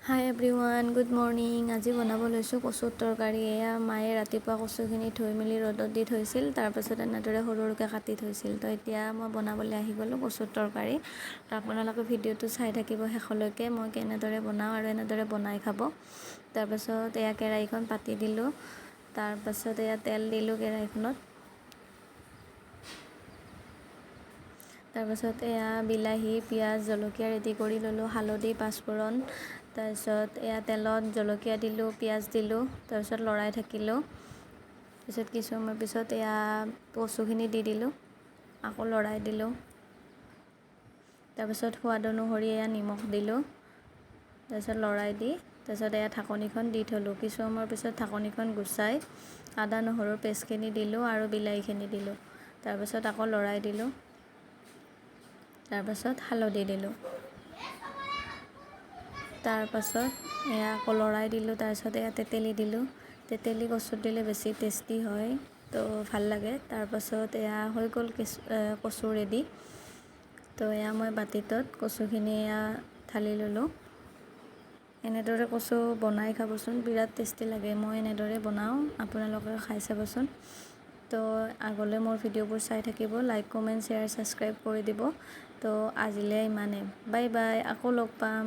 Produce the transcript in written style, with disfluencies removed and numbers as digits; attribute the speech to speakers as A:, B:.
A: হাই everyone, good morning. আজি বনাব লৈছোঁ কচুৰ তৰকাৰী। এয়া মায়ে ৰাতিপুৱা কচুখিনি ধুই মেলি ৰ'দত দি থৈছিল, তাৰপাছত এনেদৰে সৰু সৰুকৈ কাটি থৈছিল। তো এতিয়া মই বনাবলৈ আহি গ'লোঁ কচুৰ তৰকাৰী। তো আপোনালোকে ভিডিঅ'টো চাই থাকিব শেষলৈকে, মই কেনেদৰে বনাওঁ আৰু এনেদৰে বনাই খাব। তাৰপাছত এয়া কেৰাহীখন পাতি দিলোঁ, তাৰপাছত এয়া তেল দিলোঁ কেৰাহীখনত। তাৰপাছত এয়া বিলাহী, পিঁয়াজ, জলকীয়া ৰেডি কৰি ল'লোঁ, হালধি, পাঁচফোৰণ। তাৰপিছত এয়া তেলত জলকীয়া দিলোঁ, পিঁয়াজ দিলোঁ, তাৰপিছত লৰাই থাকিলোঁ। তাৰপিছত কিছু সময়ৰ পিছত এয়া কচুখিনি দি দিলোঁ, আকৌ লৰাই দিলোঁ। তাৰপিছত সোৱাদ অনুসৰি এয়া নিমখ দিলোঁ, তাৰপিছত লৰাই দি তাৰপিছত এয়া ঢাকনিখন দি থ'লোঁ। কিছু সময়ৰ পিছত ঢাকনিখন গুচাই আদা নহৰুৰ পেষ্টখিনি দিলোঁ আৰু বিলাহীখিনি দিলোঁ, তাৰপিছত আকৌ লৰাই দিলোঁ, তাৰপাছত হালধি দিলোঁ, তাৰপাছত এয়া আকৌ লৰাই দিলোঁ। তাৰপিছত এয়া তেতেলী দিলোঁ। তেতেলী কচুত দিলে বেছি টেষ্টি হয়, তো ভাল লাগে। তাৰপাছত এয়া হৈ গ'ল কচু ৰেডি। তো এয়া মই বাতিটোত কচুখিনি এয়া ঢালি ল'লোঁ। এনেদৰে কচু বনাই খাবচোন, বিৰাট টেষ্টি লাগে। মই এনেদৰে বনাওঁ, আপোনালোকে খাই চাবচোন। তো আগলৈ মোৰ ভিডিঅ'বোৰ চাই থাকিব, লাইক, কমেণ্ট, শ্বেয়াৰ, ছাবস্ক্ৰাইব কৰি দিব। তো আজিলৈ ইমানে, বাই বাই, আকৌ লগ পাম।